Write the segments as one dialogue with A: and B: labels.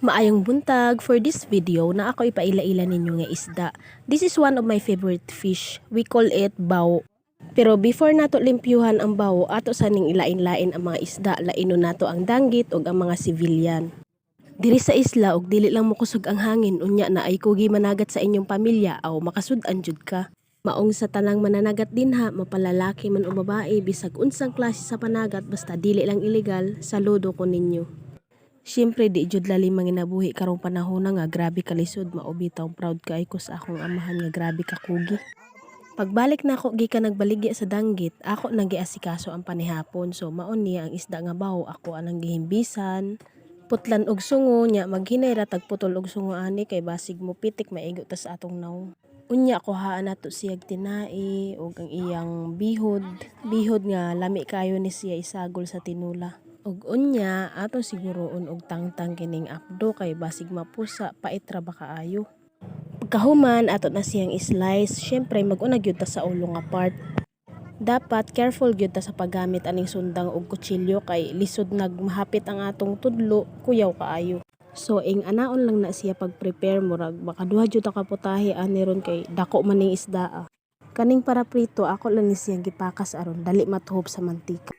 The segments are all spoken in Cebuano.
A: Maayong buntag. For this video na ako ipaila-ila ninyo nga isda. This is one of my favorite fish. We call it bao. Pero before nato limpyuhan ang bao, ato saning ilain-lain ang mga isda. Lainon nato ang danggit ug ang mga civilian. Diri sa isla, og dili lang mokusog ang hangin, unya na ay kugi managat sa inyong pamilya aw makasud-an jud ka. Maong sa tanang mananagat dinha, mapalalaki man o babae, bisag unsang klase sa panagat, basta dili lang illegal, saludo ko ninyo. Siyempre di jud lalim manginabuhi karong panahon nga grabe kalisod, mao bitaw proud kaayo ko sa akong amahan nga grabe ka kugi. Pagbalik nako gikan nagbaligya sa danggit, ako nang giasikaso ang panihapon. So mao niya ang isda nga baho, ako anang gihimbisan. Putlan og sungo nya, maghinay ra tag putol og sungo ani kay basig mo pitik, maigo ta sa atong nawong. Unya kuhaan nato siyag tinai ug ang iyang bihod, bihod nga lami kaayo ni siya isagol sa tinula. Ug unya ato siguroon og tangtang kining apdo kay basig mapusa, pait ra ba kaayo. Pagkahuman ato na siyang i-slice, syempre mag-una gyud ta sa ulo nga part. Dapat careful gyud ta sa paggamit aning sundang og kutsilyo kay lisod nag mahapit ang atong tudlo, kuyaw kaayo. So ing anaon lang na siya pag-prepare, murag makaduha jud ta ka putahe ani ron kay dako man ning isda. Kaning para prito, ako lang ni siyang gipakas aron dali matuhob sa mantika.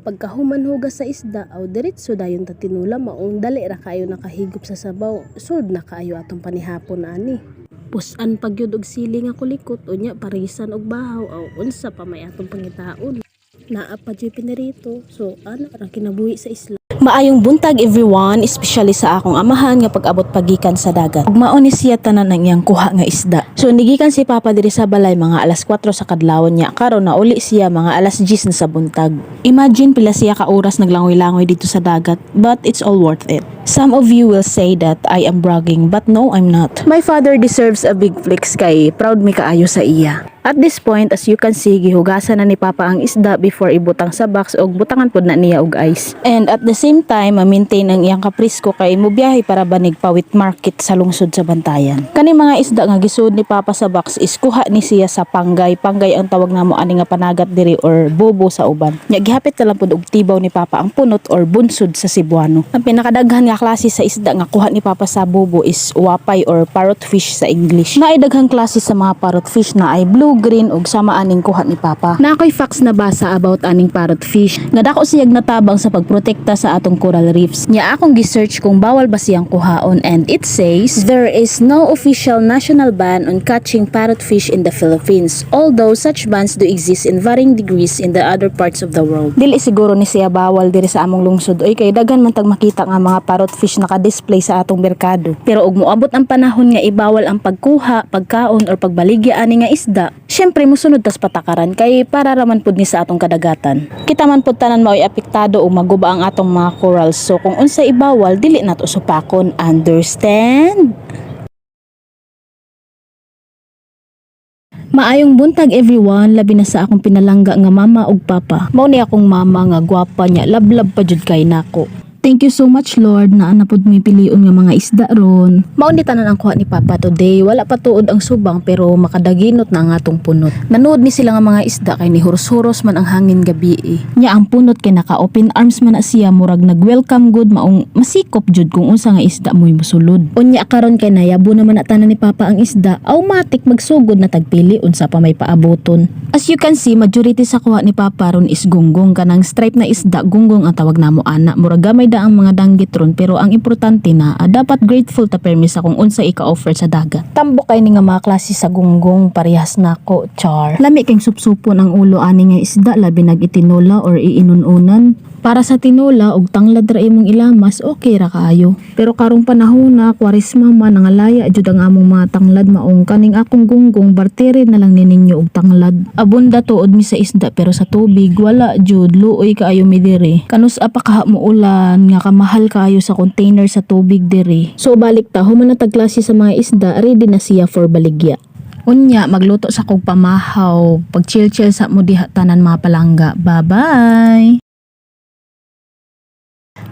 A: Pagkahuman hugas sa isda, aw diretso dayon ta tinula, maong dali ra kaayo nakahigop sa sabaw. Sold na kaayo atong panihapon ani. Pus-an pa gyud og sili nga kulikot, unya parisan og bahaw, aw unsa pa may atong pangitaon. Naa pa juy pinirito, so ana ra kinabuhi sa isla. Maayong buntag everyone, especially sa akong amahan nga pag-abot pagikan sa dagat. Ug mao ni siya tanan ang iyang kuha nga isda. So nigikan si Papa diri sa balay mga alas 4 sa kadlawon niya. Karon na uli siya mga alas 10 na sa buntag. Imagine pila siya ka oras naglangoy-langoy dito sa dagat, but it's all worth it. Some of you will say that I am bragging, but no, I'm not. My father deserves a big flex kay proud mi kaayo sa iya. At this point, as you can see, gihugasan na ni Papa ang isda before ibutang sa box og butangan pod na niya og ice. And at the same time, ma-maintain ang iyang kaprisko kay mobiyahe para banig pawit market sa lungsod sa Bantayan. Kani mga isda nga gisud ni Papa sa box is kuha ni siya sa panggay. Panggay ang tawag namo ani nga panagat diri or bobo sa uban. Nya gihapit na lang pod og tibaw ni Papa ang punot or bunsod sa Cebuano. Ang pinakadaghan nga klase sa isda nga kuha ni Papa sa bobo is wapay or parrot fish sa English. Naay daghang klase sa mga parrot fish na ay blue, green ug sama aning kuha ni Papa. Na ako'y facts na basa about aning parrot fish nga dako siyag natabang sa pagprotekta sa atong coral reefs. Nya akong gi-search kung bawal ba siyang kuhaon, and it says there is no official national ban on catching parrot fish in the Philippines, although such bans do exist in varying degrees in the other parts of the world. Dili siguro ni siya bawal diri sa among lungsod oy kay daghan man tag makita nga mga parrot fish naka-display sa atong merkado. Pero og moabot ang panahon nga ibawal ang pagkuha, pagkaon or pagbaligya ani nga isda, syempre musunod tas patakaran kay para raman pud ni sa atong kadagatan. Kita man pud tanan mao'y apektado o maguba ang atong mga corals. So kung unsa ibawal, dili nato supakon. Understand? Maayong buntag everyone, labi na sa akong pinalangga nga mama ug papa. Mao ni akong mama nga gwapa niya, lablab pa jud kay nako. Thank you so much, Lord, na ana pud mi pilion nga mga isda ron. Mao ni tanan ang kuha ni Papa today. Wala pa tuod ang subang pero makadaginot na ang atong punot. Nanood ni sila nga mga isda kay ni huros-huros man ang hangin gabi eh. Nya ang punot kay naka open arms man na siya, murag nag-welcome good, maong masikop jud kung unsa nga isda mo'y mosulod. Unya karon kay nayabo naman na tanan ni Papa ang isda, automatic magsugod na tagpili unsa pa may paaboton. As you can see, majority sa kuha ni Papa ron is gunggong, kanang stripe na isda, gunggong ang tawag namo ana. Murag gamay da ang mga danggit ron pero ang importante na dapat grateful ta permi sa kung unsa ika-offer sa dagat. Tambok kay ni nga mga klase sa gunggong, parehas nako, char. Lami kay supsupon ang ulo ani nga isda, labi nag itinula or iinununan. Para sa tinula og tanglad ra imong ilamas, okay ra kaayo. Pero karong panahon na Kwaresma man, nangalaya jud ang among mga tanglad, maong kaning akong gunggong bartere na lang ni ninyo og tanglad. Abunda tuod mi sa isda pero sa tubig wala jud, luoy kaayo mi diri. Kanus pa kaha mo ulan nga kamahal kaayo sa container sa tubig diri. So balik ta, human na tag klase sa mga isda, ready na siya for baligya. Unya, magluto sa kog pamahaw. Pag chill-chill sa mo diha tanan, mga palangga. Bye-bye!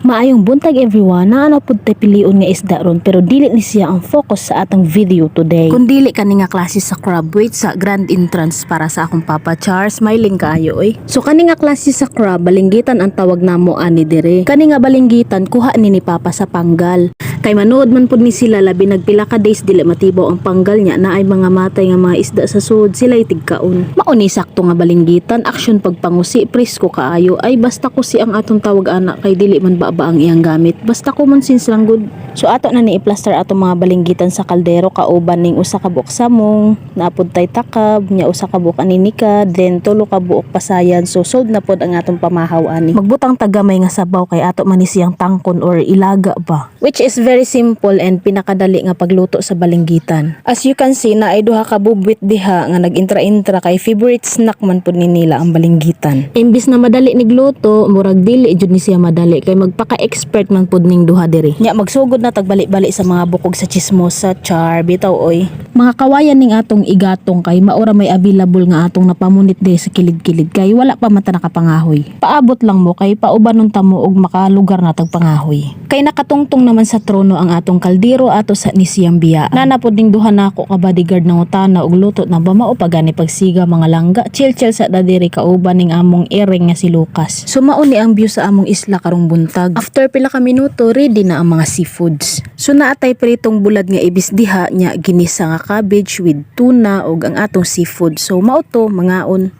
A: Maayong buntag, everyone, naa na pud tay pilion nga isda ron, pero dili ni siya ang focus sa atong video today. Kun dili kani nga klase sa crab, wait sa grand entrance para sa akong papa Char, smiling kaayo oy. So kani nga klase sa crab, balinggitan ang tawag namo ani dire. Kani nga balinggitan kuha ni papa sa panggal. Kay manuod man pud ni sila, labi nagpila ka days dili matibaw ang panggal niya na ay mga matay nga mga isda sa sud sila tigkaon. Mao ni sakto nga balinggitan, aksyon pagpangusi, presko kaayo ay basta kusi ang atong tawag ana kay dili man ba ang iyang gamit. Basta common sense lang gud. So ato na ni i-plaster atong mga balinggitan sa kaldero kauban ning usa ka buok samong, naapod tay takab, nya usa ka buok aninika, then tulo ka buok pasayan. So sold na pod ang atong pamahaw ani. Magbutang tagamay nga sabaw kay ato man ni siyang tangkon or ilaga ba. Which is very simple and pinakadali nga pagluto sa balinggitan. As you can see, na ay duha ka bubwit diha nga nag-intra-intra kay favorite snack man pud ni nila ang balinggitan. Imbis na madali nigluto, murag dili jud ni siya madali kay magpaka-expert man pud ning duha diri. Nya magsugod na tagbali-bali sa mga bukog sa chismosa, char, bitaw oy. Mga kawayan ning atong igatong kay maura may available nga atong napamunit diri sa kilid-kilid kay wala pa man ta nakapangahoy. Paabot lang mo kay paubanon ta mo og makalugar na tag pangahoy. Kay nakatungtong naman sa trono ang atong kaldero, ato sa ni siyang biya. Nana pod ning duha nako ka bodyguard ng utana og luto na ba mao pa gani pagsiga, mga langga. Chill-chill sa da diri kauban ning among iring nga si Lucas. So mao ni ang view sa among isla karong buntag. After pila ka minuto, ready na ang mga seafoods. So naatay pritong bulad nga ibis diha nya ginisa nga cabbage with tuna ug ang atong seafood. So mao to, mangaon.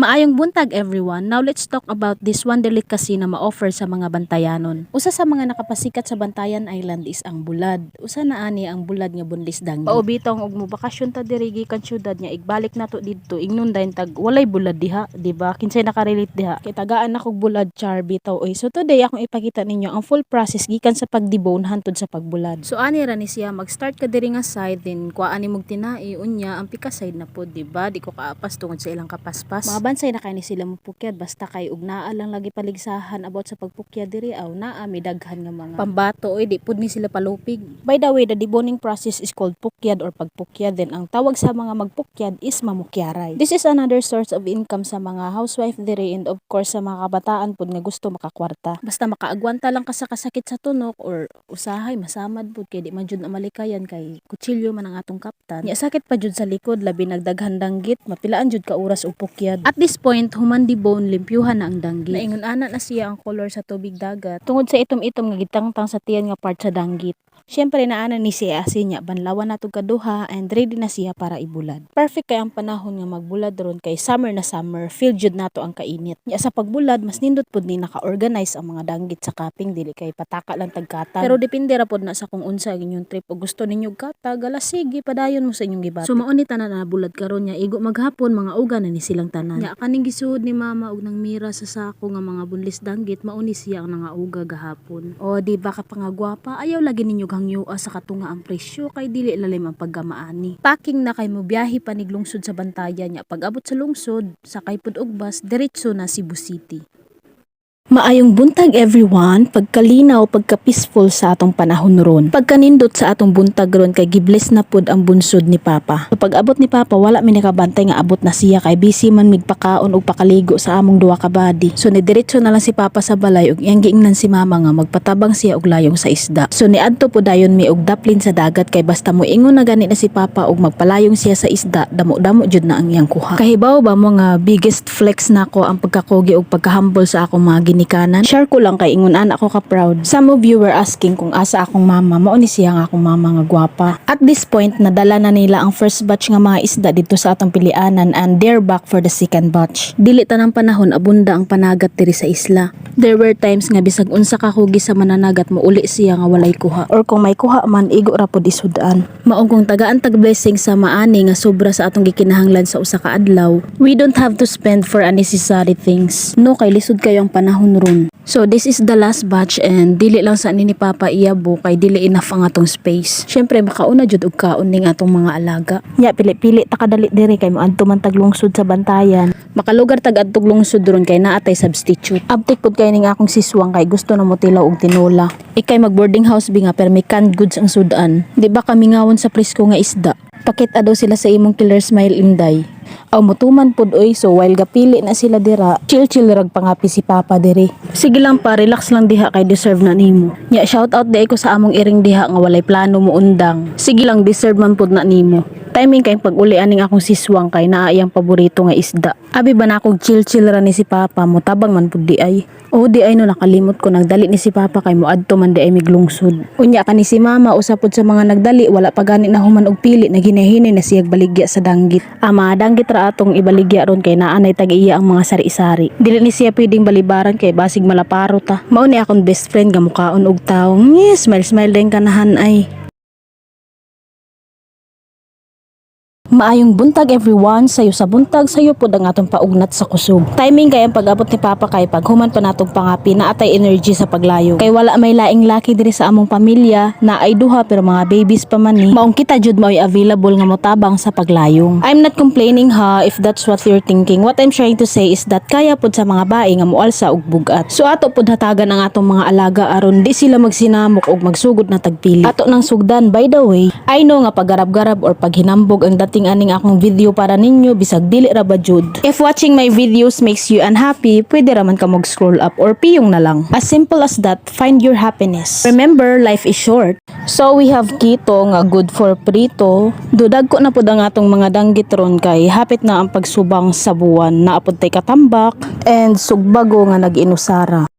A: Maayong buntag, everyone. Now let's talk about this one delicacy na ma-offer sa mga Bantayanon. Usa sa mga nakapasikat sa Bantayan Island is ang bulad. Usa na ani ang bulad nga bunlis danggit. Paubitong og mo bakasyon ta diri gikan syudad nya igbalik nato didto, ingnon dayon tag walay bulad diha, di ba? Kinsay nakarelate diha? Kay tagaan nakog bulad, char, bitaw oy. So today akong ipakita ninyo ang full process gikan sa pagdebone hantod sa pagbulad. So ani ra ni siya, mag-start ka diri nga side, then kuhaan nimog tinai, unya ang pika side na pod, di ba? Di ko kaapas tungod sa ilang kapaspas. Mga bansay na kay ni sila mopukyad, basta kay og naa lang lagi paligsahan about sa pagpukyad diri aw naa mi daghan nga mga pambato oy, di pud ni sila palupig. By the way, the deboning process is called pukyad or pagpukyad, then ang tawag sa mga magpukyad is mamukyaray. This is another source of income sa mga housewife diri and of course sa mga kabataan pud nga gusto makakwarta. Basta makaagwanta lang ka sa kasakit sa tunok or usahay masamad pud kay di man jud na malikayan kay kutsilyo man ang atong kaptan. Nya sakit pa jud sa likod, labi nagdaghan danggit, mapilaan jud ka oras og pukyad. At this point, human debone, limpyuhan na ang danggit. Naingon ana na siya ang color sa tubig dagat tungod sa itom-itom nga gitangtang sa tiyan nga part sa danggit. Siyempre naana ni siya asin niya, banlawan nato kaduha and ready na siya para ibulad. Perfect kay ang panahon nga magbulad ron kay summer na summer, feel jud nato ang kainit. Nya sa pagbulad, mas nindot pud ni naka-organize ang mga danggit sa kaping, dili kay pataka lang tagkatag. Pero depende ra pod na sa kung unsa ang inyong trip o gusto ninyo katag, ala sige padayon mo sa inyong gibati. So mao ni tanan na bulad karon nya igo maghapon mga uga na ni silang tanan. Nya kaning gisuod ni mama og nang mira sa sako nga mga bunlis danggit, mao ni siya ang nangauga gahapon. O di ba ka pangagwapa, ayaw lagi ninyo hangyua sa katunga ang presyo kay dili lalim ang paggamaani. Packing na kay mo biyahe pa nig lungsod sa Bantayan, nya pag abot sa lungsod, sakay pud og bus diretso na Cebu City. Maayong buntag, everyone, pagkalinaw, pagka-peaceful sa atong panahon ron. Pagkanindot sa atong buntag ron kay gibless na pud ang bunsod ni Papa. So, pag abot ni Papa, wala mi nakabantay nga abot na siya kay busy man migpakaon og pakaligo sa among duha ka body. So nidiretso na lang si Papa sa balay ug iyang giingnan si Mama nga magpatabang siya og layong sa isda. So niadto po dayon mi og daplin sa dagat kay basta mo ingon na gani na si Papa og magpalayong siya sa isda, damo-damo jud na ang iyang kuha. Kahibaw ba mo nga biggest flex nako ang pagkakugi og pagkahambol sa akong mga ginikanan? Share ko lang kay ingon ana ko ka proud. Some of you were asking kung asa akong mama. Mao ni siya nga akong mama nga gwapa. At this point, nadala na nila ang first batch nga mga isda dito sa atong pilianan and they're back for the second batch. Dili tanang panahon abunda ang panagat diri sa isla. There were times nga bisag unsa ka kugi sa mananagat, mo uli siya nga walay kuha. Or kung may kuha man, igo ra pod isud-an. Maong kung tagaan tag blessing sa maani nga sobra sa atong gikinahanglan sa usa ka adlaw, we don't have to spend for unnecessary things. No, kay lisod kayo ang panahon ron. So this is the last batch and dili lang sa ni Papa iyabo kay dili enough ang atong space. Syempre makauna jud og kaon ning atong mga alaga. Nya pili-pili ta kadali diri kay moadto man tag lungsod sa Bantayan. Makalugar tag adtog lungsod ron kay naa tay substitute. Abtik pud kay ning akong siswang kay gusto na mo tilaw og tinola. Ikay mag boarding house bi nga pero may canned goods ang sudan. Di ba kamingawon sa presko nga isda? Pakita daw sila sa imong killer smile, Inday. Aw, mutuman pud oy. So while gapili na sila dira, chill chill rag pangapi si Papa diri. Sige lang pa, relax lang diha kay deserve na nimo. Nya shout out di ko sa among iring diha nga walay plano mo undang. Sige lang, deserve man pud na nimo. Timing kay pag-uli aning akong siswang kay naa iyang paborito nga isda. Abi ba na akong chill chill ra ni si Papa, mo tabang man pud di ay. Oh, di ay no, nakalimot ko, nagdali ni si Papa kay moadto man di ay miglungsod. Unya kani si Mama, usa pud sa mga nagdali, wala pa gani na human og pili, naghinay-hinay na siyag baligya sa danggit. Ama, danggit ra atong ibaligya ron kay naa nay tag-iya ang mga sari-sari. Dili ni siya pwedeng balibaran kay basig malaparo ta. Mao ni akong best friend nga mukaon og tawo. Ngi, smile smile din kanahan ay. Maayong buntag, everyone, sayo sa buntag, sayo pod ang atong paugnat sa kusog. Timing kay ang pag-abot ni Papa kay paghuman pa natong pangapi na atay energy sa paglayo. Kay wala may laing laki diri sa among pamilya, na ay duha pero mga babies pa man ni. Maong kita jud mao'y available nga motabang sa paglayong. I'm not complaining ha, if that's what you're thinking. What I'm trying to say is that kaya pod sa mga bae nga moalsa og bugat. So ato pod hatagan ang atong mga alaga aron di sila magsinamok og magsugod na tagpili. Ato nang sugdan. By the way, I know nga paggarab-garab or paghinambog ang dating aning akong video para ninyo, bisag dili ra ba jud. If watching my videos makes you unhappy, pwede ra man ka mag-scroll up or piyong na lang. As simple as that, find your happiness. Remember, life is short. So we have kito nga good for prito. Dudag ko na pud ang atong mga danggit ron kay hapit na ang pagsubang sa buwan. Naa pod tay katambak and sugbago nga nag-inusara.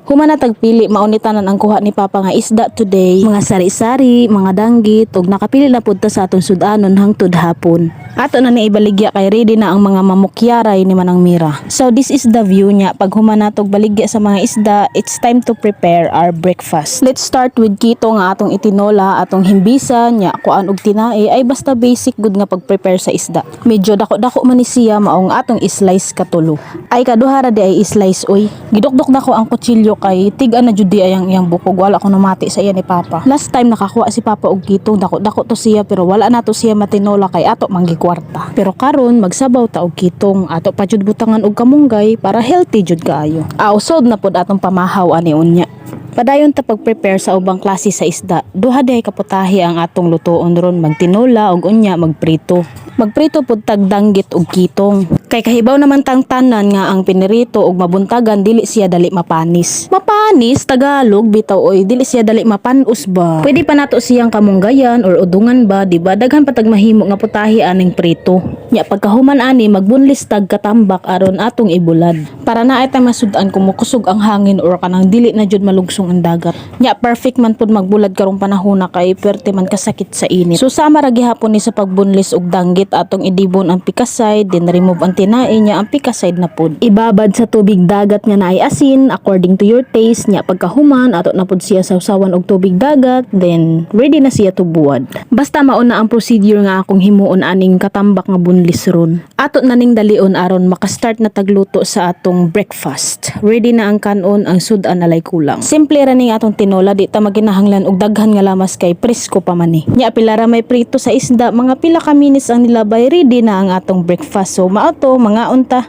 A: Human na tagpili, mauni tanan ang kuha ni Papa nga isda today. Mga sari-sari, mga danggit, ug nakapili na pud ta sa atong sudanon hangtod hapon. Ato na ni ibaligya kay ready na ang mga mamukyaray ni Manang Mira. So this is the view niya. Pag human natog baligya sa mga isda, it's time to prepare our breakfast. Let's start with kito nga atong itinola, atong himbisa, nya kuan og tinae, ay basta basic good nga pag-prepare sa isda. Medyo dako-dako man ni siya, maong atong islice katulo. Ay, kaduha ra di ay islice oy. Gidukdok na ko ang kutsilyo kay tig-a na jud di ay ang iyang bukog, wala ko namati sa iya ni Papa. Last time nakakuha si Papa og kitong, dako-dako to siya pero wala na to siya matinola kay ato manggikwarta. Pero karon magsabaw ta og kitong, ato pa jud butangan og kamunggay para healthy jud kaayo. Aw, solve na pod atong pamahaw ani unya. Padayon ta pag-prepare sa ubang klase sa isda. Duha diay ka putahe ang atong lutoon ron, magtinola ug unya magprito. Magprito pud tag danggit ug kitong. Kay kahibaw naman tang tanan nga ang pinirito ug mabuntagan, dili siya dali mapanis. Mapanis, Tagalog bitaw oy, dili siya dali mapanus ba. Pwede pa nato siyang kamunggayan or udungan ba, di ba? Daghan pa tag mahimo nga putahe aning prito. Nya pagkahuman ani, magbunlis tag katambak aron atong ibulad. Para naay tay masud-an kung mokusog ang hangin or kanang dili na jud malugsong ang dagat. Nya perfect man pud magbulad karong panahona kay perte man kasakit sa init. So sama ra gihapon ni sa pagbunlis og danggit, atong idibon ang pikas side, then remove ang tinae niya, ang pikas side na pud. Ibabad sa tubig dagat nga naay asin according to your taste. Nya pagkahuman, ato na pud siya sawsawan og tubig dagat, then ready na siya tubuad. Basta mao na ang procedure nga akong himuon aning katambak nga bunlis ron. Ato na ning dalion aron makastart na tagluto sa atong breakfast. Ready na ang kanon, ang sudan alay kulang. Simple ra ning atong tinola, di ta maginahanglan og daghan nga lamas kay presko pa man ni. Nya pila ra may prito sa isda, mga pila ka minutes ang nilabay, ready na ang atong breakfast. So mao to, mga unta.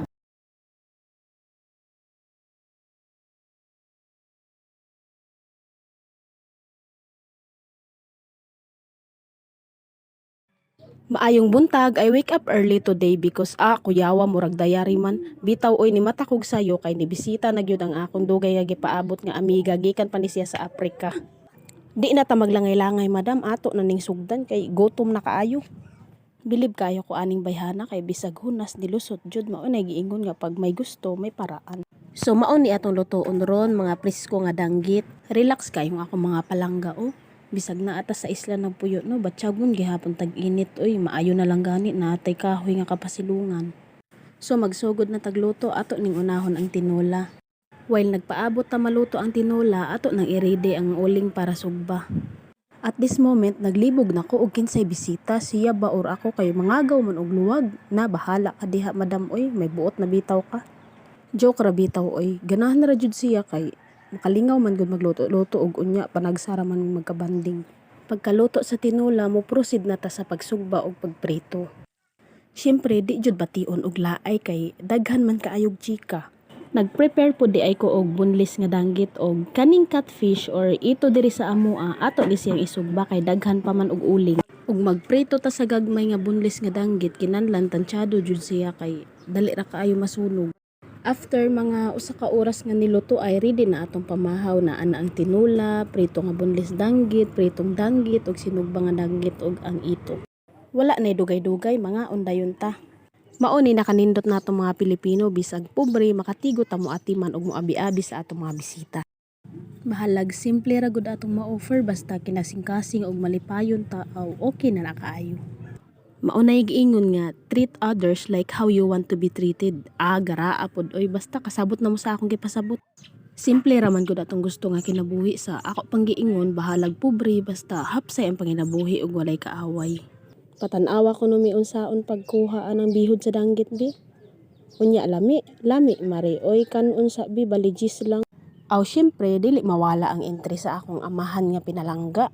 A: Maayong buntag, I wake up early today because kuyawa, murag diary man. Bitaw oy, ni mata kog sayo kay nibisita na gyud ang akong dugay nga gipaabot nga amiga, gikan pa ni siya sa Africa. Di na ta maglangay-langay, madam, ato na ning sugdan kay gutom na kaayo. Bilib kaayo ko aning bayhana kay bisag hunas nilusot jud. Mao nay giingon nga pag may gusto, may paraan. So mao ni atong lutoon ron, mga presko nga danggit. Relax kaayo ang akong mga palangga oh. Bisag naa ta sa isla nagpuyo no, batyagon gihapon tag-init oy, maayo na lang gani naa tay kahoy nga kapasilungan. So magsugod na tagluto, ato ning unahon ang tinola. While nagpaabot ta maluto ang tinola, ato nang i-ready ang uling para sugba. At this moment, naglibog na ko og kinsay bisita, siya ba or ako, kay mangagaw man og luwag. Na bahala ka diha, madam oy, may buot na bitaw ka. Joke ra bitaw oy, ganahan ra jud siya kay makalingaw man gud magluto-luto og unya panagsara man mi magkabanding. Pagkaluto sa tinola, mo proceed na ta sa pagsugba og pagprito. Siyempre, di jud bation og laay kay daghan man kaayog chika. Nag-prepare pod diay ko og boneless nga danggit og kaning catfish or ito diri sa amoa, ato ni siyang isugba kay daghan pa man og uling. Ug magprito ta sa gagmay nga boneless nga danggit, kinahanglan tansyado jud siya kay dali ra kaayo masunog. After mga 1 ka oras nga niluto ay ready na atong pamahaw na ana ang tinula, prito nga boneless danggit, pritong danggit ug sinugba nga danggit ug ang ito. Wala nay dugay-dugay, mangaon dayon ta. Mao ni nakanindot nato mga Pilipino, bisag pobre makatigo ta moatiman ug moabi-abi sa atong mga bisita. Bahalag simple ra gud atong ma-offer, basta kinasingkasing ug malipayon ta aw okay na na kaayo. Mao nay giingon nga "Treat others like how you want to be treated." Ah, garaa pod oy, basta kasabot na mo sa akong gipasabot. Simple ra man gud atong gusto nga kinabuhi. Sa ako pang giingon, bahalag pobre, basta hapsay ang panginabuhi ug walay kaaway. Patan-awa kuno mi unsaon pagkuha anang bihod sa danggit bi. Unya lami, lami mare oy, kan-on sa bi, baligis lang. Aw syempre dili mawala ang entry sa akong amahan nga pinalangga.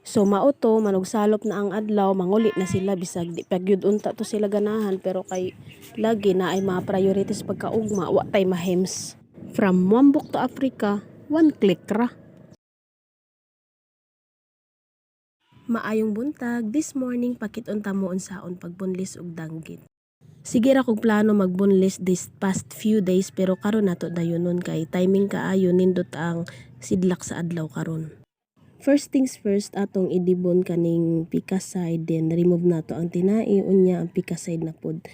A: So mao to, manugsalop na ang adlaw, manguli na sila bisag di pa gyud unta to sila ganahan, pero kay lagi na ay mga priorities pagkaugma, wa tay mahems. From Mwambok to Africa, one click ra. Maayong buntag, this morning pakit-on ta mo unsaon pagboneless og danggit. Sige ra kog plano magboneless this past few days, pero karon nato dayonon kay timing kaayo, nindot ang sidlak sa adlaw karon. First things first, atong i-debone kaning pikas side, then remove nato ang tinai, unya ang pikas side na pod.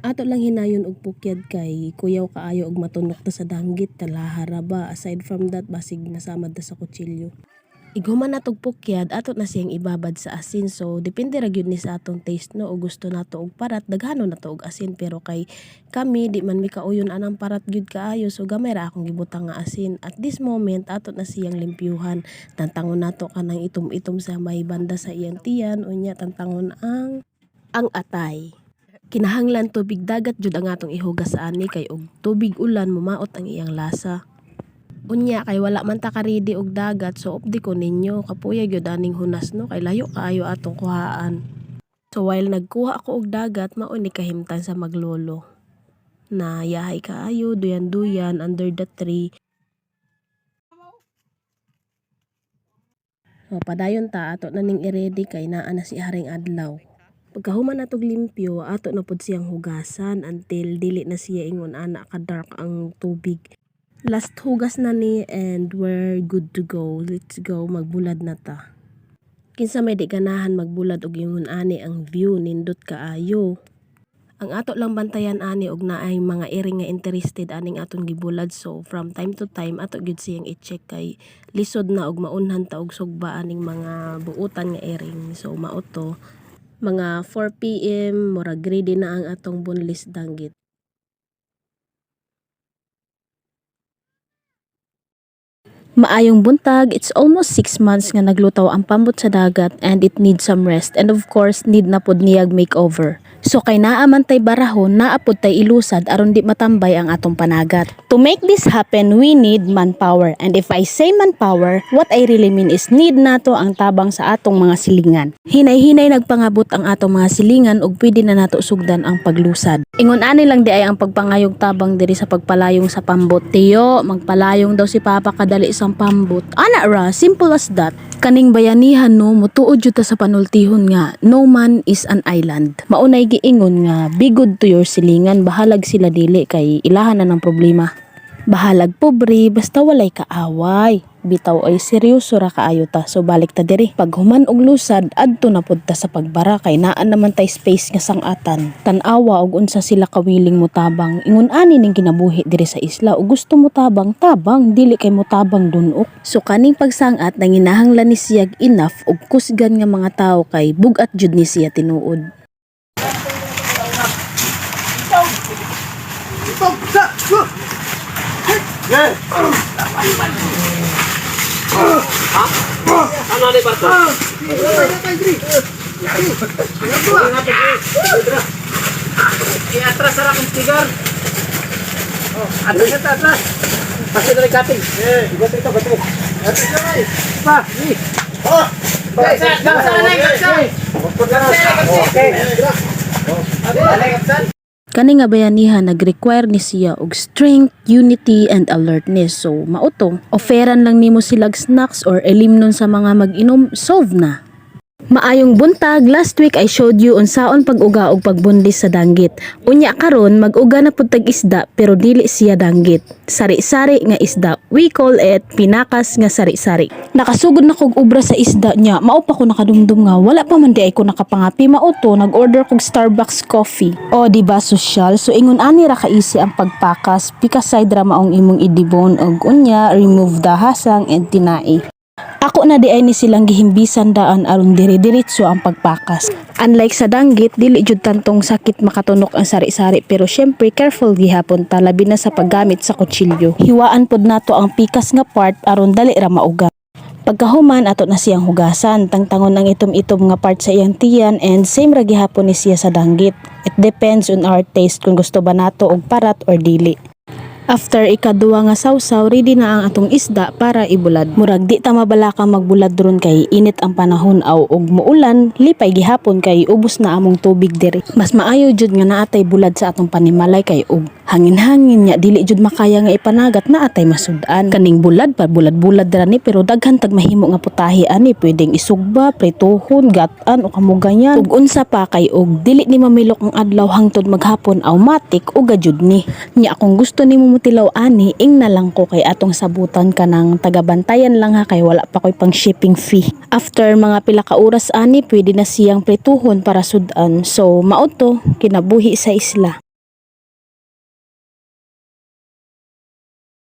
A: Ato lang hinayon og pukyad kay kuyaw kaayo og matunok ta sa danggit, talaha ra ba. Aside from that, basig masamad ta sa kutsilyo. Ighuman natog pukyad, ato na siyang ibabad sa asin. So depende ra gyud ni sa atong taste no, o gusto nato og parat, daghanon nato og asin, pero kay kami di man mi kauyon anang parat gyud kaayo, so gamay ra akong gibutang nga asin. At this moment, ato na siyang limpyuhan. Tantangon nato kanang itom-itom sa may banda sa iyang tiyan, unya tantangon ang atay. Kinahanglan tubig dagat jud ang atong ihugas ani kay og tubig ulan, mumaot ang iyang lasa. Unya kay wala man ta ka-ready og dagat, so updi ko ninyo, kapuya gyud aning hunas no, kay layo kaayo atong kuhaan. So while nagkuha ako og dagat, mao ni kahimtang sa maglolo. Na yahay kaayo, duyan-duyan under the tree. O padayon ta, ato na ning i-ready kay naa na si Haring Adlaw. Pagkahuman natog limpyo, ato na pud siyang hugasan until dili na siya ingon ana ka dark ang tubig. Last hugas na ni and we're good to go. Let's go, magbulad na ta. Kinsa may di ganahan magbulad og ingon ani ang view, nindot kaayo. Ang ato lang bantayan ani og naay mga iring nga interested aning atong gibulad, so from time to time ato gyud siyang i-check kay lisod na og maunhan ta og sugba aning mga buutan nga iring. So mao to, mga 4 PM, murag ready na ang atong boneless danggit. Maayong buntag, it's almost 6 months nga naglutaw ang pambot sa dagat and it needs some rest and, of course, need na pod niyag makeover. So kay naa man tay barahon, naa pod tay ilusad aron di matambay ang atong panagat. To make this happen, we need manpower. And if I say manpower, what I really mean is need nato ang tabang sa atong mga silingan. Hinay-hinay nagpangabot ang atong mga silingan ug pwede na nato sugdan ang paglusad. Ingon ani lang diay ang pagpangayog tabang diri sa pagpalayong sa pambot. "Tiyo, magpalayong daw si Papa, kadali isang pambot." Ana ra, simple as that. Kaning bayanihan no, mutuod jud ta sa panultihon nga no man is an island. Maunay giingon nga be good to your silingan, bahalag sila dili kay ilahan na ng problema. Bahalag pobre, basta walay kaaway. Bitaw ay seryoso ra kaayo ta. So balik ta diri. Pag human og lusad, adto na pud ta sa pagbara kay naa naman tay space nga sangatan. Tan-awa og unsa sila kawiling motabang. Ingon ani ning kinabuhi diri sa isla. Og gusto mo tabang, tabang, dili kay mo tabang dunok. So kaning pagsangat nanginahanglan ni siyag enough og kusgan nga mga tawo kay bugat jud ni siya tinuod.
B: Ano ni Barto? I-atras ra akong tigar. Oh, atras ito, atras. Kasi na cutting. Eh, ito ito, ito. Atras na ay. Pa, ni. Oh. Kapsan, kapsan, kapsan. Okay. Kapsan.
A: Kani nga bayanihan nag-require ni siya og strength, unity and alertness. So mao to, offeran lang nimo silag snacks or elimnon sa mga mag-inom, solve na. Maayong buntag, last week I showed you unsaon pag-uga og pagbundis sa danggit. Unya karon mag-uga na pud tag isda pero dili siya danggit. Sari-sari nga isda. We call it pinakas nga sari-sari. Nakasugod na kog obra sa isda niya. Mao pa ko nakadumdum nga wala pa man diay ko nakapangapi, mao to nag-order kog Starbucks coffee. O di ba social? So ingon ani ra ka easy ang pagpakas. Pikas side ra maong imong i-debone og unya remove the hasang and tinai. Ako na diay ni silang gihimbisan daan aron dire-diretso ang pagpakas. Unlike sa danggit, dili jud tantong sakit makatunok ang sari-sari pero syempre careful gihapon ta, labi na sa paggamit sa kutsilyo. Hiwaan pod nato ang pikas nga part aron dali ra mauga. Pagkahuman, ato na siyang hugasan, tangtangon ang itom-itom nga part sa iyang tiyan and same ra gihapon ni siya sa danggit. It depends on our taste kung gusto ba nato og parat or dili. After ikaduwa nga sawsaw, ready na ang atong isda para ibulad. Murag di ta mabalaka magbulad ron kay init ang panahon aw og muulan, lipay gihapon kay ubos na among tubig diri. Mas maayo jud nga naa tay bulad sa atong panimalay kay og hangin-hangin nya dili jud makaya nga ipanagat, naa tay masud-an. Kaning bulad pa bulad-bulad ra ni pero daghan tag mahimo nga putahe ani, pwedeng isugba, prituhon, gatan o kamuganyan. Ug unsa pa kay og dili ni mamilok ang adlaw hangtod maghapon, automatic uga jud ni. Nya kung gusto nimo motilaw ani, ingna lang ko kay atong sabutan ka ng tagabantayan lang ha kay wala pa ko'y pang shipping fee. After mga pila ka oras ani, pwede na siyang prituhon para sudan. So mao to, kinabuhi sa isla.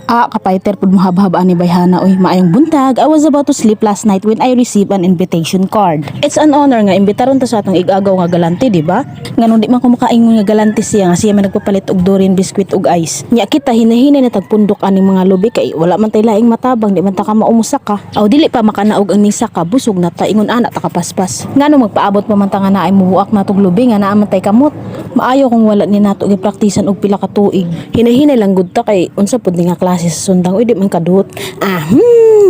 A: Ah, kapayter pud mohabhab ani bayhana oy. Maayong buntag. I was about to sleep last night when I received an invitation card. It's an honor nga imbitaron ta sa atong igagaw nga galante, di ba? Nganong di man ko makaingon nga galante siya nga siya man nagpapalit og Dorin biscuit ug ice. Nya kita hinahinay na tagpundok aning mga lubi kay wala man tay laing matabang, di man ta ka maumusak ka. Aw dili pa makanaog ang nisa ka, busog na ta, ingon ana ta kapaspas. Ngano magpaabot pa man ta nga naay mubuak natong lubi nga naa man tay kamot. Maayo kung wala ni nato gipraktisan og pila ka tuig. Hinahinay lang gud ta kay unsa pud ni nga klase sa sundang uy, di man kaduot. Ah,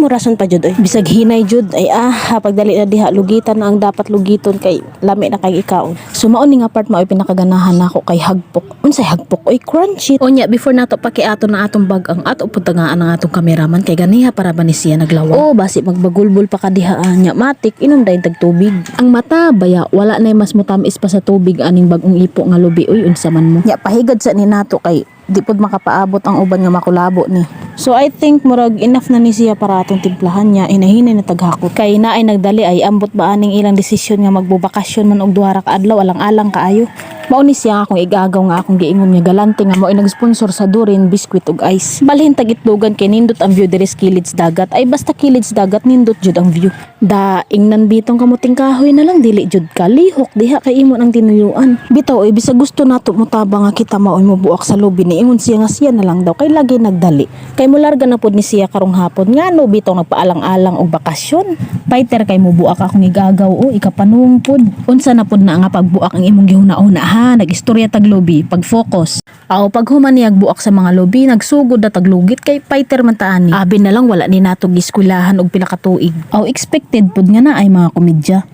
A: murason pa jud oy. Bisag hinay jud ay ah, pagdali na diha lugitan na ang dapat lugiton kay lami na kay ikaon. So mao ni nga part mao'y pinakaganahan nako kay hagpok. Unsay hagpok oy, crunchy. Unya before nato pakiato na atong bag ang ato pud tagaan ang atong kameraman kay ganiha para ba ni siya naglawa. Oh, basi magbagulbol pa ka diha ah, nya matik inom dayon tag tubig. Ang mata baya wala nay mas mutamis pa sa tubig aning bagong ipo nga lubi uy, unsa man mo. Nya pahigad sa ni nato kay di pud makapaabot ang uban nga makulabo ni. So I think murag enough na ni siya para atong timplahan niya, hinahinay na taghakot. Kay naay nagdali ay ambot ba aning ilang desisyon nga magbubakasyon man og 2 ra ka adlaw, alang-alang kaayo. Mao ni siya nga akong igagaw nga akong giingon nga galante nga mao'y nag-sponsor sa Durin biscuit ug ice. Balhin tag itlogan kay nindot ang view diri sa kilid sa dagat. Ay basta kilid sa dagat nindot jud ang view. Da ingnan bitong kamuting kahoy na lang dili jud ka lihok diha kay imo nang tinuyuan. Bitaw oy, bisag gusto nato motabang nga kita mao'y mobuak sa lubi ni ingon siya nga siya na lang daw kay lagi nagdali. Kay Kay mularga na pud ni siya karong hapon, ngano bitaw nagpaalang-alang og bakasyon. Fighter kay mubuak akong igagaw o ikapanung pud. Unsa na pud na nga pagbuak ang imong gihuna-huna, ha? Nag-istorya tag lubi, pag-focus. Aw, paghuman niyag buak sa mga lubi, nagsugod na taglugit kay fighter man ta ani. Abi na lang wala ni nato giskwelahan og pila ka tuig. Aw, expected pud nga na ay mga komedya.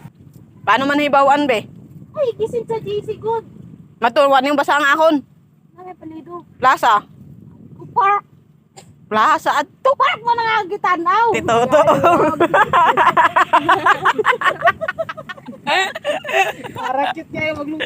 C: Paano man hibawan, be?
D: Ay, gisin sa GC good.
C: Matuwa niyong basa ang akon.
D: Nami palido.
C: Plaza.
D: Park.
C: Plaza adto.
D: Park mo na nga gitanaw.
C: Tito to.
B: Para cute kayo magluto.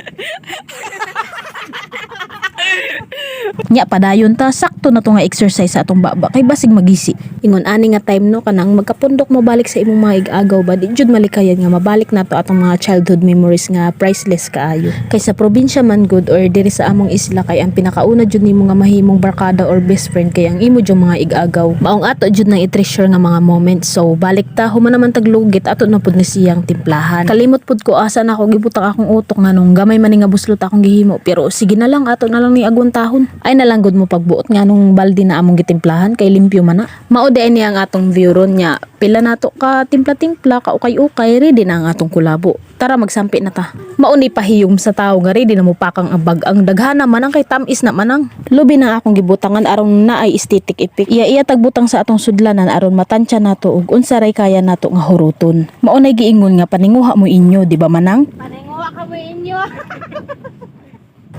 A: Nya padayon ta, sakto na to nga exercise sa atong baba kay basig magisi. Ingon ani nga time no, kanang magkapundok mo balik sa imong mga igagaw ba, di jud malikayan nga mabalik nato atong mga childhood memories nga priceless kaayo. Kay sa probinsya man gud or diri sa among isla, kay ang pinakauna jud nimo nga mahimong barkada or best friend kay ang imo jud mga igagaw. Maong ato jud nang i-treasure nga mga moments. So balik ta, human naman taglugit, ato na pud ni siyang timplahan. Kalimot pud ko asa na ako gibutang akong utok nganong gamay man ni nga buslot akong gihimo, pero sige na lang, ato na lang ni agwantahon. Ay nalanggod mo pagbuot nganong balde na among gitimplahan kay limpyo man na. Mao di ni ang atong view ron nya. Pila nato ka timpla-timpla ka ukay-ukay, ready na ang atong kulabo. Tara, magsampi na ta. Mao ni pahiyom sa tawo nga ready na mo pakang ang bag-ang daghana man ang kay tamis na manang. Lubi na akong gibutangan aron na ay aesthetic effect. Iya-iya tagbutang sa atong sudlanan aron matansya nato og unsa ray kaya nato nga huruton. Mao nay giingon nga paninguha mo inyo, di ba, manang?
D: Paninguha ka mo inyo.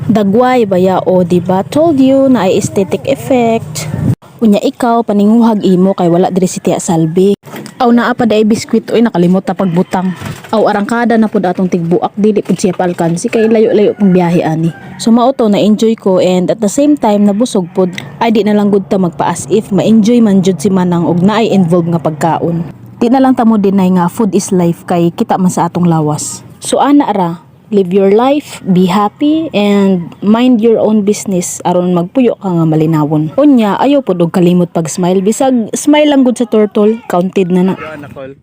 A: Dagway baya o, di ba? Told you na ay aesthetic effect. Unya ikaw, paninguhag imo kay wala diri si Tia Salvi. Aw, naa pa day biskwit oy, nakalimot na pagbutang. Aw, arangkada na pud atong tigbuak, dili pud siya paalkansi kay layo-layo pang biyahe ani. So mao to, na enjoy ko and at the same time nabusog pud. Ay di na lang gud ta magpa as if ma-enjoy man jud si Manang og naay involved nga pagkaon. Di na lang ta mo deny nga food is life kay kita man sa atong lawas. So ana ra, live your life, be happy, and mind your own business aron magpuyo ka nga malinawon. Unya, ayaw pod og kalimot pag smile, bisag smile lang gud sa turtle, counted na na.
E: Yan, Nicole.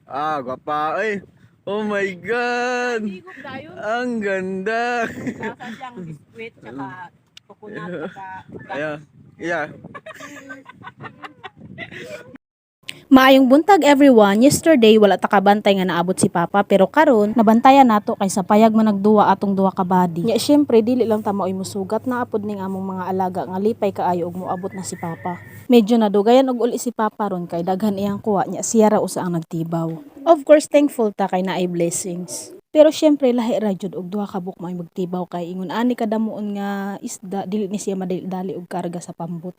E: Ah, gwapa. Ay, oh my God! Ang ganda!
C: Lasa siyang biskwit tsaka coconut tsaka
E: Ayan. Yeah.
A: Maayong buntag, everyone. Yesterday wala ta kabantay nga naabot si Papa, pero karon nabantayan nato kay sa payag man nagduwa atong duha ka body. Nya syempre dili lang ta maoy musugat, naapod ning among mga alaga nga lipay kaayo og moabot na si Papa. Medyo nadugayan og uli si Papa ron kay daghan iyang kuha, nya siya ra usa ang nagtibaw. Of course thankful ta kay naay blessings. Pero syempre lahi ra jud og duha ka buok may magtibaw kay ingon ani kadamuon nga isda, dili ni siya madali-dali og karga sa pambot.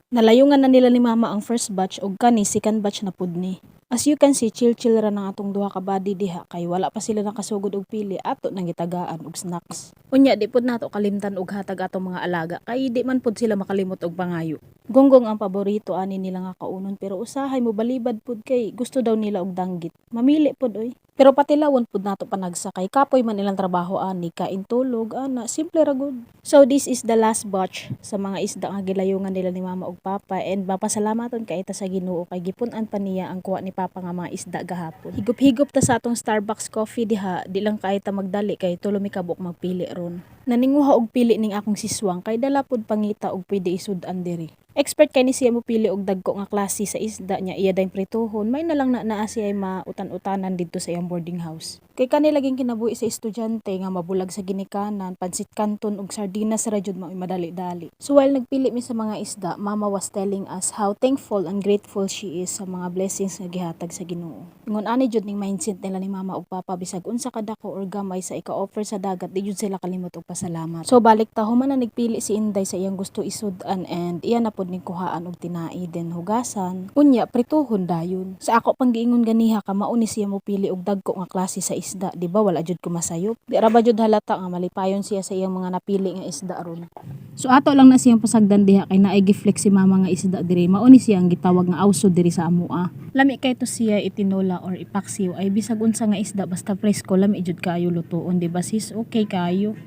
A: Nalayungan na nila ni Mama ang first batch og kani second batch na pud ni. As you can see, chill-chill ra nang atong duha ka body diha kay wala pa sila nakasugod og pili, ato nang gitagaan og snacks. Unya di pud nato kalimtan og hatag atong mga alaga kay di man pud sila makalimot og pangayo. Gonggong ang paborito ani nila nga kaunon, pero usahay mo balibad pud kay gusto daw nila og danggit. Mamili pud oy. Pero patilawon pud nato panagsa kay kapoy man ilang trabaho ani, kain, tulog ana, simple ra gud. So this is the last batch sa mga isda nga gilayungan nila ni Mama ug Papa and mapasalamaton kay ta sa Ginoo kay gipun-an pa niya ang kuha ni Papa nga mga isda gahapon. Higup-higup ta sa atong Starbucks coffee diha, di lang kay ta magdali kay tulo mi kabuok magpili ron. Naninguha og pili ning akong siswang kay dala pud pangita og pwede isud-an diri. Expert kay ni siya mo pili og dagko nga klase sa isda niya, iya dayong prituhon, may na lang na naa siya ay mautan-utanan didto sa iyang boarding house. Kay kani laging kinabuhi sa estudyante nga mabulag sa ginikanan, pansit canton ug sardinas ra jud mao'y madali-dali. So while nagpili mi sa mga isda, Mama was telling us how thankful and grateful she is sa mga blessings nga gihatag sa Ginoo. Ingon ani jud ning mindset nila ni Mama ug Papa, bisag unsa kadako or gamay sa ika-offer sa dagat, di jud sila kalimot og pasalamat. So balik ta, human na nagpili si Inday sa iyang gusto isud-an and iya na pud ning kuhaan og tinai, then hugasan. Unya prituhon dayon. Sa ako pang giingon ganiha ka mao ni siya mo pili og dagko nga klase sa isda, di ba wala jud ko masayop. Di ra ba jud halata nga malipayon siya sa iyang mga napili nga isda ron? So ato lang na siyang pasagdan diha kay naay giflex si Mama nga isda diri. Mao ni siya ang gitawag nga awso diri sa amoa. Lami kay to siya itinola or ipaksiw, ay bisag unsa nga isda basta presko, lami jud kaayo lutuon, di ba, sis? Okay kaayo.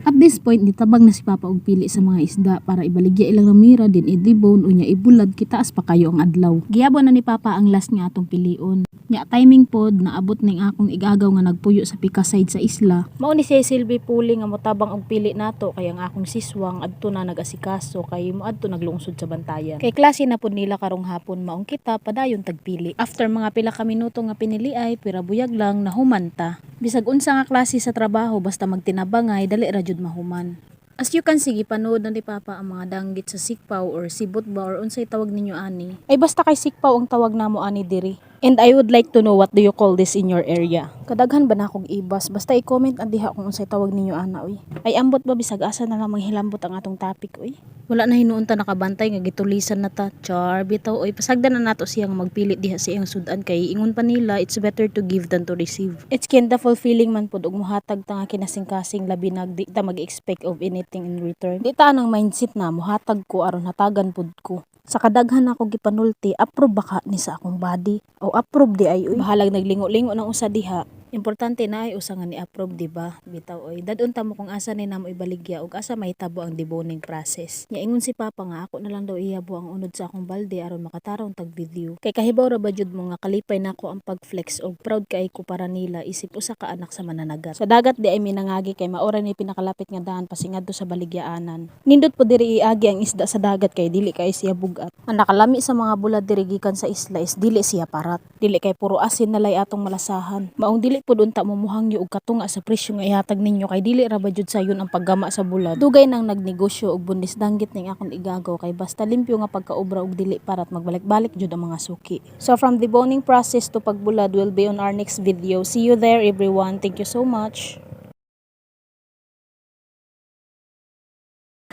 A: At this point, nitabang na si Papa og pili sa mga isda para ibaligya ilang ramira din i-debone unya ibulad, kitaas pa kayo ang adlaw. Giyabon na ni Papa ang last nga atong pilion.
F: Nya timing pod naabot ning akong igagaw nga nagpuyo sa pika side sa isla. Mao ni siya silbi puli nga motabang og pili nato kay ang akong siswang adto na nag-asikaso kay moadto naglungsod sa Bantayan. Kay klase na pod nila karong hapon, maong kita padayon tagpili. After mga pila ka minuto nga pinili ay pira buyag lang nahumanta. Bisag unsa nga klase sa trabaho, basta magtinabangay, dali ra jud mahuman. As you can see, gipanood na ni Papa ang mga danggit sa sikpaw or sibot ba or unsay tawag ninyo ani. Ay, basta kay sikpaw ang tawag namo ani diri. And I would like to know, what do you call this in your area? Kadaghan ba na akong ibas? Basta i-comment ang diha kung unsay tawag ninyo ana uy. Ay, ambot ba, bisag asa na lang manghilambot ang atong topic uy. Wala na hinuon ta nakabantay nga gitulisan na ta. Char, bitaw oy, pasagdan na nato siya nga magpili diha sa iyang sudan kay ingon pa nila, it's better to give than to receive. It's kinda fulfilling man pud og muhatag ta nga kinasingkasing, labi nag di ta mag-expect of anything in return. Di ta anang mindset na muhatag ko aron hatagan pud ko. Sa kadaghan ako gipanulti, approve ba ka ni sa akong body? O approve di ay uy. Bahalag naglingo-lingo ng usa diha. Importante na ay usa nga ni approve, di ba? Bitaw oy. Dadon ta mo kung asa ni namo ibaligya ug asa mahitabo ang deboning process. Nya ingon si Papa nga ako na lang daw iyabo ang unod sa akong balde aron makatarong tag video. Kay kahibaw ra ba jud mo nga kalipay nako ang pag-flex og proud kay ko para nila isip usa ka anak sa mananagat. Sa dagat di ay minangagi kay maora ni pinakalapit nga daan pasingadto sa baligyaanan. Nindot po diri iagi ang isda sa dagat kay dili kay siya bugat. Ang nakalami sa mga bulad diri gikan sa isla is dili siya parat. Dili kay puro asin na lay atong malasahan. Maong dili pud unta mo muhangyo og katunga sa presyo nga ihatag ninyo kay dili ra ba jud sayon ang paggama sa bulad. Dugay nang nagnegosyo og bundis danggit ning akong igagaw kay basta limpyo nga pagkaobra og dili parat, magbalik-balik jud ang mga suki. So from the boning process to pagbulad will be on our next video. See you there, everyone. Thank you so much.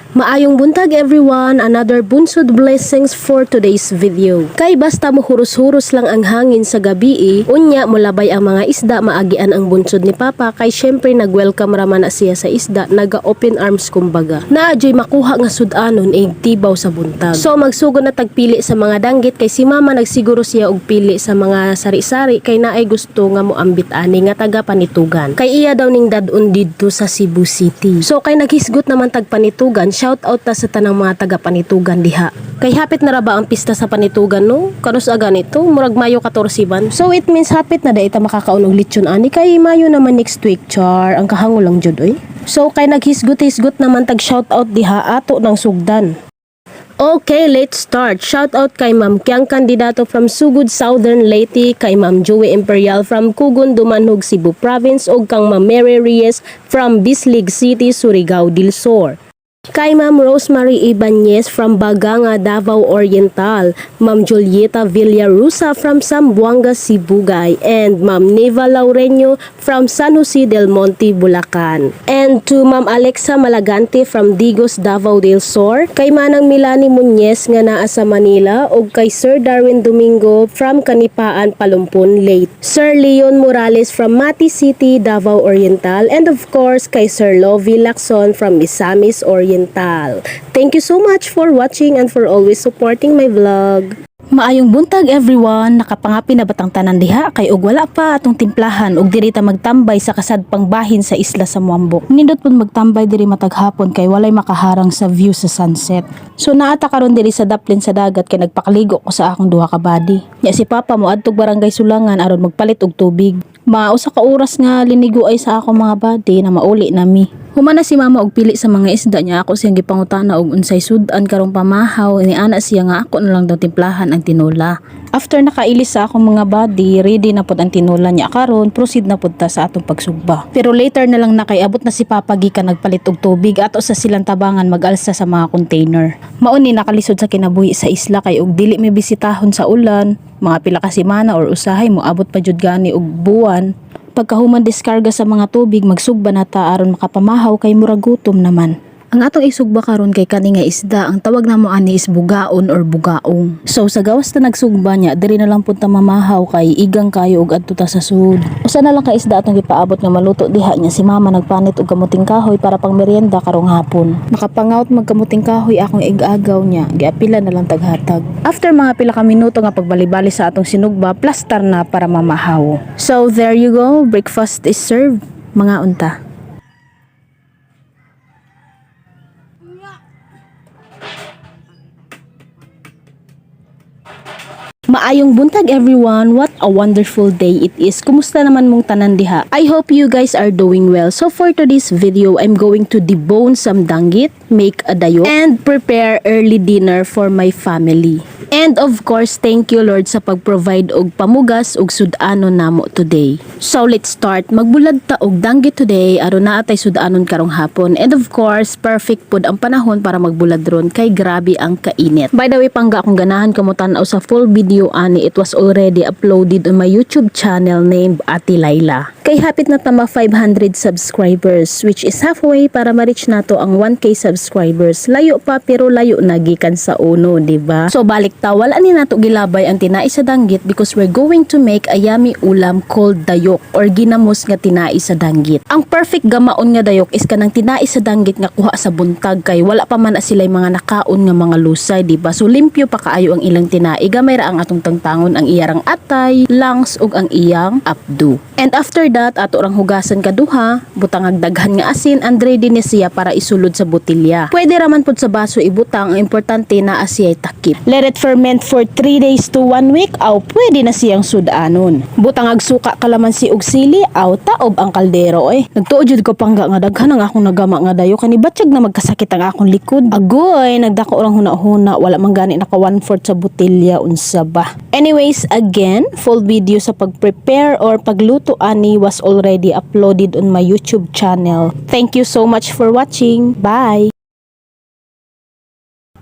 A: Maayong buntag, everyone, another bunsod blessings for today's video. Kay basta mo huros-huros lang ang hangin sa gabi eh, unya mulabay ang mga isda, maagian ang bunsod ni Papa kay syempre nag-welcome raman na siya sa isda, naga-open arms kumbaga. Naa juy makuha nga sudanon ig tibaw sa buntag. So magsugod na tagpili sa mga danggit kay si Mama nagsiguro siya og pili sa mga sari-sari kay naay gusto nga moambit ani nga taga Panitugan. Kay iya daw ning dad-on didto sa Cebu City. So kay naghisgot naman tag Panitugan, shout out ta sa tanang mga taga Panitugan diha. Kay hapit na ra ba ang pista sa Panitugan, no? Kanus aga nito, murag Mayo 14 ban. So it means hapit na dai ta makakaon og lechon ani kay Mayo naman next week, char. Ang kahangol lang jud oy. So kay naghisgot-hisgot naman tag shout out diha, ato ng sugdan. Okay, let's start. Shout out kay Ma'am Kiang Kandidato from Sugod, Southern Leyte, kay Ma'am Joey Imperial from Kugon, Dumanhog, Cebu Province, ug kang Ma'am Mary Reyes from Bislig City, Surigao del Sur. Kay Ma'am Rosemary Ibanez from Baganga, Davao Oriental, Ma'am Julieta Villarusa from Zamboanga, Sibugay, and Ma'am Neva Laureño from San Jose del Monte, Bulacan. And to Ma'am Alexa Malagante from Digos, Davao del Sur, kay Manang Milani Muñez nga naa sa Manila, ug kay Sir Darwin Domingo from Kanipaan, Palumpon, Leyte. Sir Leon Morales from Mati City, Davao Oriental, and of course kay Sir Lovie Lacson from Misamis Oriental. Thank you so much for watching and for always supporting my vlog.
F: Maayong buntag, everyone, nakapangapi na batang tanan diha? Kay og wala pa, atong timplahan og diri ta magtambay sa kasadpang bahin sa isla sa Muambok. Nindot pud magtambay diri matag hapon kay walay makaharang sa view sa sunset. So naa ta karon diri sa daplin sa dagat kay nagpakaligo ko sa akong duha ka body. Nya si Papa mo adtog Barangay Sulangan aron magpalit og tubig. Mga usa ka oras nga linigo ay sa akong mga body na mauli nami. Human na si Mama og pili sa mga isda niya, ako siyang gipangutana og unsay sud-an karong pamahaw, ni ana siya nga ako na lang daw timplahan ang tinola. After nakailis sa akong mga body, ready na pud ang tinola niya karon, proceed na pud ta sa atong pagsugba. Pero later na lang na kay abot na si Papa gikan nagpalit og tubig, ato sa silang tabangan mag-alsa sa mga container. Mao ni nakalisod sa kinabuhi sa isla kay og dili may bisitahon sa ulan, mga pila ka semana or usahay mo abot pa jud gani og buwan. Pagkahuman diskarga sa mga tubig, magsugba na ta aron makapamahaw kay murag gutom naman. Ang atong isugba karon kay kani nga isda, ang tawag namo ani is bugaon or bugaong. So sa gawas ta nagsugba niya, diri na lang pud ta mamahaw kay igang kayo og adto ta sa sud. Usa na lang ka isda atong gipaabot nga maluto diha niya si Mama nagpanit og kamuting kahoy para pang merienda karong hapon. Nakapangawt magkamuting kahoy akong igagaw niya, giapila na lang taghatag. After mga pila ka minuto nga pagbalibali sa atong sinugba, plastar na para mamahaw. So there you go, breakfast is served. Mga unta.
A: Maayong buntag, everyone. What a wonderful day it is. Kumusta naman mong tanan diha? I hope you guys are doing well. So for today's video, I'm going to debone some danggit, make a dayo, and prepare early dinner for my family. And of course, thank you, Lord, sa pag-provide og pamugas ug sud-anon namo today. So let's start. Magbulad ta og danggit today aron naa tay sud-anon karong hapon. And of course, perfect pud ang panahon para magbulad ron kay grabe ang kainit. By the way, pangga, kung ganahan ka mo tan-aw sa full video ani, it was already uploaded on my YouTube channel named Ate Laila. Kay hapit na ta ma 500 subscribers, which is halfway para ma-reach nato ang 1K subscribers. Layo pa pero layo na gikan sa uno, di ba? So balik ta, wala ni nato gilabay ang tinai sa danggit because we're going to make a yummy ulam called dayok or ginamos nga tinai sa danggit. Ang perfect gamaon nga dayok is kanang tinai sa danggit nga kuha sa buntag kay wala pa man na sila'y mga nakaon nga mga lusay, di ba? So limpyo pa kaayo ang ilang tinai. Gamay ra ang atong tangtangon, ang iyarang atay, lungs ug ang iyang apdo. And after that, ato rang hugasan kaduha, butangag daghan nga asin and ready ni siya para isulod sa botilya. Pwede raman pud sa baso ibutang, ang importante naa siya'y takip. Let it ferment for 3 days to 1 week, aw pwede na siyang sudanon. Butangag suka, kalamansi ug sili, aw taob ang kaldero eh. Nagtuo jud ko, pangga, nga daghan ang akong nagama nga dayo kani batyag na magkasakit ang akong likod. Agoy, nagdako orang huna-huna, wala man gani naka 1/4 sa botilya, unsa ba. Anyways, again, full video sa pag-prepare or pagluto ani was already uploaded on my YouTube channel. Thank you so much for watching. Bye!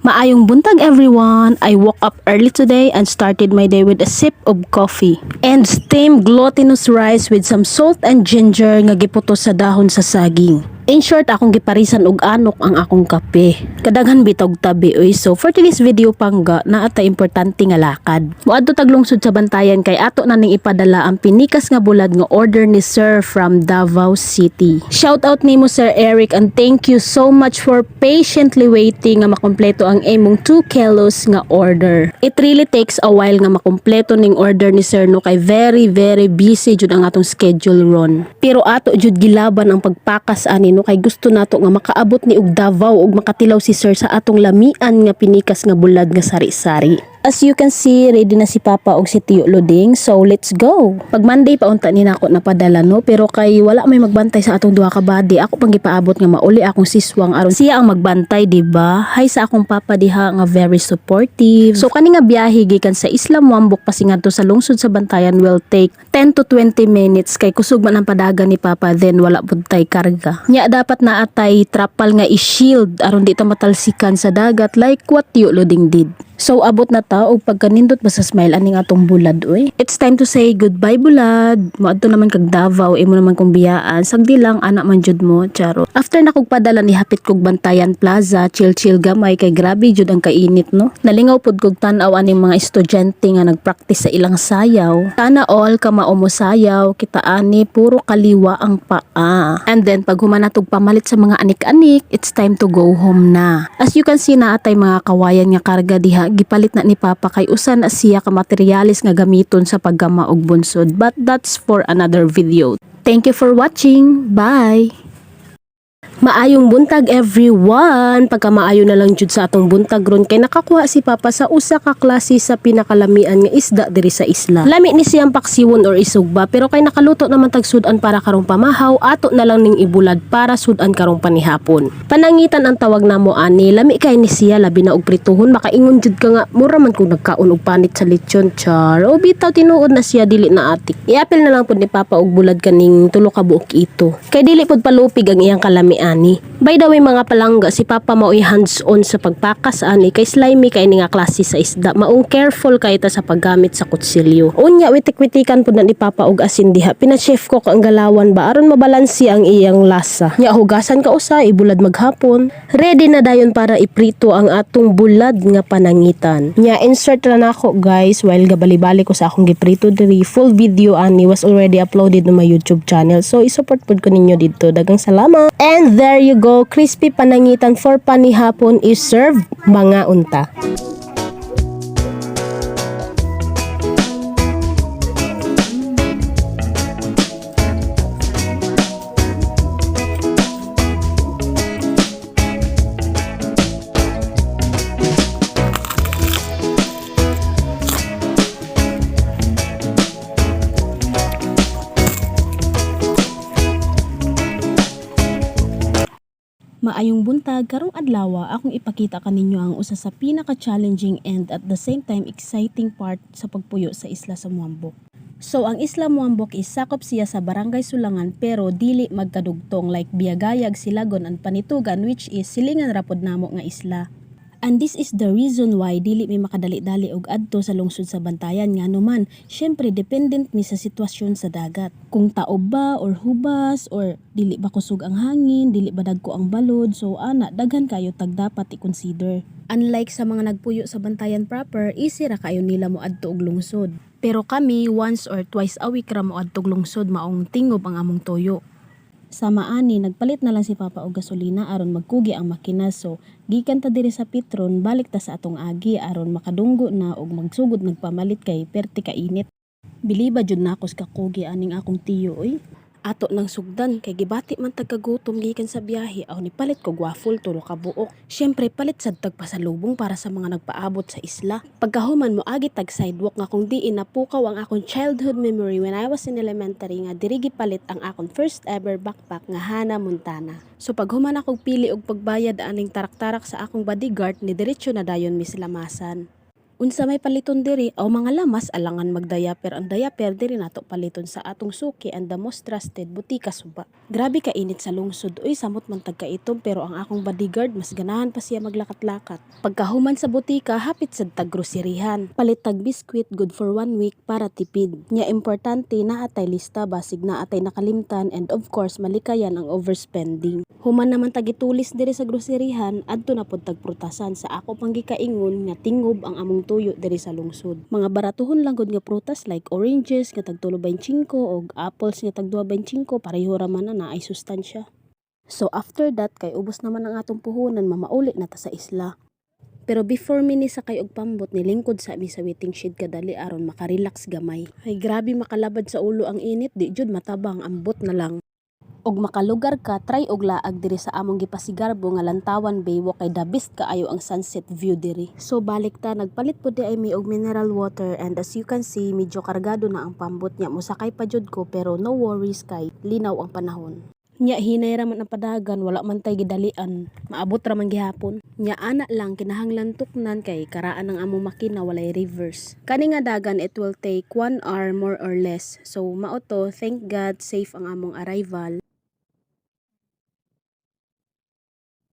A: Maayong buntag, everyone! I woke up early today and started my day with a sip of coffee and steamed glutinous rice with some salt and ginger nga giputo sa dahon sa saging. In short, akong giparisan og anok ang akong kape. Kadaghan bitog tabi oy. So for today's video, pangga, naa tay importante nga lakad. Moadto tag lungsod sa Bantayan kay ato na ning ipadala ang pinikas nga bulad nga order ni Sir from Davao City. Shout out nimo, Sir Eric, and thank you so much for patiently waiting nga makumpleto ang imong 2 kilos nga order. It really takes a while nga makumpleto ning order ni Sir, no, kay very very busy jud ang atong schedule ron. Pero ato jud gilaban ang pagpakas ani, no, kay gusto nato nga makaabot ni og Davao ug makatilaw si Sir sa atong lamian nga pinikas nga bulad nga sari-sari. As you can see, ready na si Papa og si Tiyo Luding. So, let's go. Pag Monday pa unta ni nako napadala, no, pero kay wala may magbantay sa atong duha ka body, ako pang gipaabot nga mauli akong siswang aron siya ang magbantay, di ba? Hi sa akong papa diha nga very supportive. So kani nga biyahe gikan sa Isla Muambok pasingadto sa lungsod sa Bantayan will take 10 to 20 minutes kay kusog man ang padagan ni Papa, then wala pud tay karga. Nya dapat naa tay trapal nga i-shield aron di ta matalsikan sa dagat like what Tiyo Luding did. So abot na ta og pagkanindot ba sa smile aning atong bulad oy. It's time to say goodbye, bulad. Moadto naman kag Davao, imo naman kong biyaan. Sagdi lang anak man jud mo, charo. After na kog padala ni hapit kog Bantayan Plaza, chill chill gamay kay grabe jud ang kainit, no. Nalingaw pud kog tan-aw aning mga estudyante nga nagpractice sa ilang sayaw. Sana all kamao mo sayaw, kita ani puro kaliwa ang paa. And then pag human natog pamalit sa mga anik-anik, it's time to go home na. As you can see, naa tay mga kawayan nga karga diha, gipalit na ni Papa kay usa na siya ka materialis nga gamiton sa paggama og bunsod. But that's for another video. Thank you for watching. Bye! Maayong buntag, everyone! Pagkamaayo na lang jud sa atong buntag ron kay nakakuha si Papa sa usa ka klase sa pinakalamian nga isda diri sa isla. Lami ni siyang paksiwon or isugba, pero kay nakaluto naman tag sudan para karong pamahaw, ato na lang ning ibulad para sudan karong panihapon. Panangitan ang tawag namo ani, lami kay ni siya labi na og prituhon, makaingon jud ka nga mura man kung nagkaon og panit sa lechon, char. O bitaw tinuod na siya dili na atik. Iapil na lang pud ni Papa og bulad kaning tulo ka buok ito. Kay dili pud palupig ang iyang kalami ani. By the way, mga palangga, si Papa maoy hands-on sa pagpakas ani kay slimy kay ni nga klase sa isda. Maong careful kay ta sa paggamit sa kutsilyo. Unya witik-witikan pud na ni Papa og asin diha. Pina-chef ko ang galawan ba aron mabalansi ang iyang lasa. Nya hugasan ka usa, ibulad maghapon. Ready na dayon para iprito ang atong bulad nga panangitan. Nya insert ra nako, guys, while gabalibali ko sa akong giprito diri. Full video ani was already uploaded on my YouTube channel. So i-support pud ko ninyo dito. Dagang salamat. And there you go. Crispy panangitan for panihapon is served, mga unta. Maayong buntag. Karong adlaw, akong ipakita kaninyo ang usa sa pinaka-challenging and at the same time exciting part sa pagpuyo sa isla sa Moamboc. So ang Isla Moamboc is sakop siya sa Barangay Sulangan pero dili magkadugtong like Biyagayag, Silagon and Panitugan, which is silingan ra pod namo nga isla. And this is the reason why dili mi makadali-dali og adto sa lungsod sa Bantayan, ngano man, syempre dependent mi sa sitwasyon sa dagat. Kung taob ba or hubas or dili ba kusog ang hangin, dili ba dagko ang balod, so ana, daghan kayo tag dapat i-consider. Unlike sa mga nagpuyo sa Bantayan proper, easy ra kayo nila mo adto og lungsod. Pero kami, once or twice a week ra mo adto og lungsod, maong tingob ang among toyo. Sama ani, nagpalit na lang si Papa og gasolina aron magkugi ang makina, so gikan ta diri sa Petron, balik ta sa atong agi aron makadunggo na og magsugod nagpamalit kay perti ka init. Biliba jud nako sa kakugi aning akong tiyo oy. Ato nang sugdan kay gibati man tag kagutom gikan sa biyahe, aw nipalit kog waffle, tulo ka buok. Syempre palit sad tag pasalubong para sa mga nagpaabot sa isla. Pagkahuman, mo agi tag sidewalk nga kung diin napukaw ang akong childhood memory when I was in elementary nga diri gipalit ang akong first ever backpack nga Hannah Montana. So paghuman akong pili og pagbayad aning tarak-tarak sa akong bodyguard, ni diretso na dayon mi sa lamasan. Unsa may paliton diri? Aw, mga lamas, alangan magdiaper. Ang diaper diri nato paliton sa atong suki and the most trusted Butika Suba. Grabe ka init sa lungsod uy, samot man tag kaitom pero ang akong bodyguard mas ganahan pa siya maglakat-lakat. Pagkahuman sa butika, hapit sad tag groserihan. Palit tag biskwit good for one week para tipid. Nya importante naa tay lista basig naa tay nakalimtan and of course malikayan ang overspending. Human naman tag itulis diri sa groserihan, adto na pud tag prutasan sa ako pang gikaingon nga tingob ang among tuyo diri sa lungsod. Mga baratuhon lang gud nga prutas like oranges nga tag 3.25 og apples nga tag 2.25, pareho ra man na, naay sustansya. So after that, kay ubos naman ang atong puhunan, mamauli na ta sa isla. Pero before mi ni sakay og pambot, nilingkod sa mi sa waiting shed kadali aron makarelax gamay. Ay, grabe makalabad sa ulo ang init, di jud matabang, ambot na lang. Og makalugar ka, try og laag diri sa among gipasigarbo nga Lantawan Baywalk kay the best kaayo ang sunset view diri. So balik ta, nagpalit po diay mi og mineral water and as you can see, medyo kargado na ang pambot niya. Musakay pa jud ko pero no worries kay linaw ang panahon. Nya hinay ra man ang padagan, wala man tay gidalian, maabot ra man gihapon. Nya ana lang kinahanglan tuknan kay karaan ang among makina walay reverse. Kani nga dagan, it will take 1 hour more or less. So mao to, thank God safe ang among arrival.